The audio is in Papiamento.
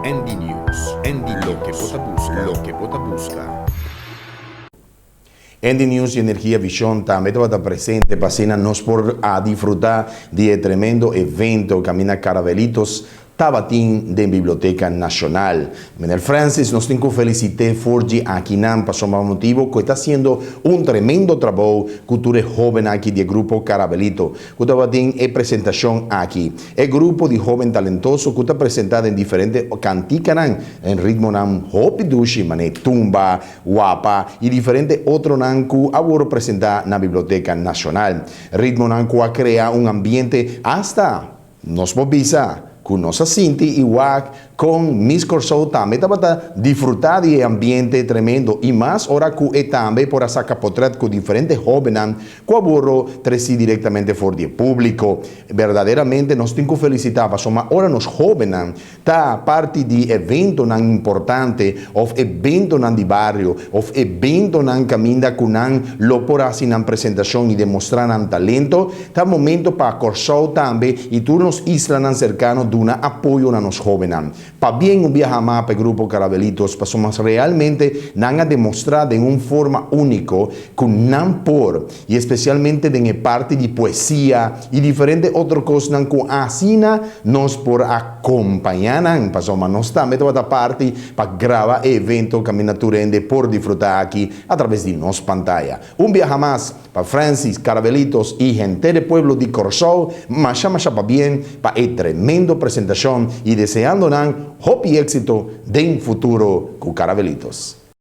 ND News, ND Loke bo ta buska, loke bo ta buska. ND News y Energia Vision tambe tabata presente pa asina nos por a disfruta di e tremendo evento Camina Caravelitos tabatin den Biblioteca Nacional. Meneer Francis, nos tin cu felicite for di akinan pasobra motibo cu e ta haciendo un tremendo trabou cu tur e hoben aki di e grupo Carabelito cu tabatin e presentacion aki. E grupo di hoben talentoso cu ta presenta den diferente canticanan den ritmonan hopi dushi mane tumba, wapa y diferente otronan cu a worde presenta na Biblioteca Nacional. Ritmonan cu a crea un ambiente hasta nos por bisa cu nos a sinti y wak con Miss Corsou tambe tabata disfruta di e ambiente tremendo y mas ora cu e tambe por a saca potret cu diferente hobennan cu a worde treci directamente for di e publico. Berdaderamente nos tin cu felicita pasobra ora nos hobennan ta parti di eventonan importante of eventonan di bario of eventonan caminda cu nan lo por haci nan presentacion y demostra nan talento, ta momento pa Corsou tambe y tur nos islanan cercano duna apoyo na nos hobennan. Pabien un biaha mas pa e grupo Caravelitos pasobra realmente nan a demostra den un forma unico cu nan por y especialmente den e parti di poesia y diferente otro cosnan cu asina nos por acompaña nan pasobra nos tambe tabata parti pa graba e evento caminda tur hende por disfruta aki a traves di nos pantaya. Un biaha mas pa Francis, Caravelitos y henter e pueblo di Corsou masha masha pabien pa e tremendo presentacion y deseando nan hopi exito den futuro cu Caravelitos.